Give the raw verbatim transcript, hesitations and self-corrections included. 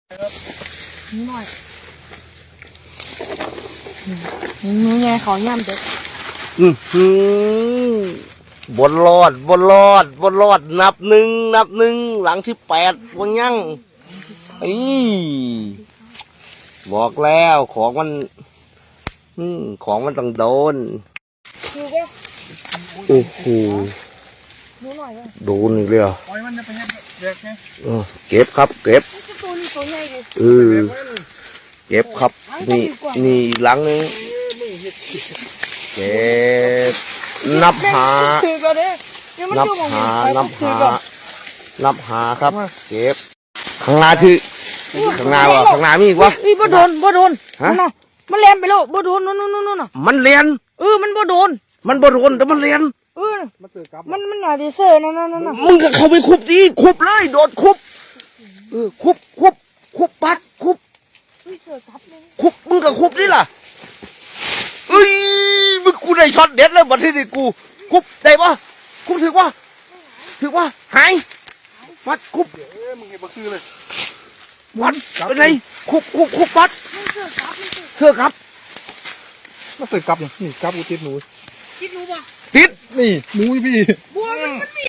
หน่อยหนูไงเขาย่ำเด็ก อือหือบ่รอดบ่รอดบ่รอด นับหนึ่ง นับหนึ่ง หลังที่แปด บ่ยัง อีบอกแล้วของมัน อืมของมันต้องโดน คือก็ โอ้โห หนูหน่อยเลย โดนอีกแล้ว ปล่อยมันจะไปเฮ็ดแบกไง เออเก็บครับเก็บ ตัวนี้ตัวใหญ่ดิ เออเก็บครับ นี่นี่อีกหลังหนึง เก็บ นับหา คือก็เด้อ นับหา นับหา นับหาครับ เก็บ ข้างหน้าชื่อ ข้างหน้าบ่ข้างหน้ามีอีกวะ อีบ่โดนบ่โดน ฮะ นั่นน่ะ มันแล่นไปแล้วบ่โดน นู่นนู่นน่ะ มันแล่น เออ มันบ่โดน มันบ่โดนแต่มันแล่น เออ มันเสิร์ฟกลับ มันมันหน่อยดิเซอร์นั่นนั่นนั่นน่ะ มึงก็เข้าไปคุบดิ คุบเลย โดดคุบ เออ คุบ คุบ คุบปัด คุบ เฮ้ยเสิร์ฟกลับเลย คุบ มึงก็คุบนี่ล่ะ เอ้ย มึงกูได้ช็อตเด็ดเลยบัดทีนี้กู คุบได้ปะ คุบถือปะ ถือปะ หาย ปัด คุบ เอ้ย มึงเห็นบ่คือเลย วัด กลับ เป็นไง คุบ คุบ คุบ วัด เสิร์ฟกลับ เสิร์ฟกลับ มาเสิร์ฟกลับเนี่ย นี่กลับกูติดหนู ติดหนูบ่ ติด นี่ หนูพี่ บัวมันมันมี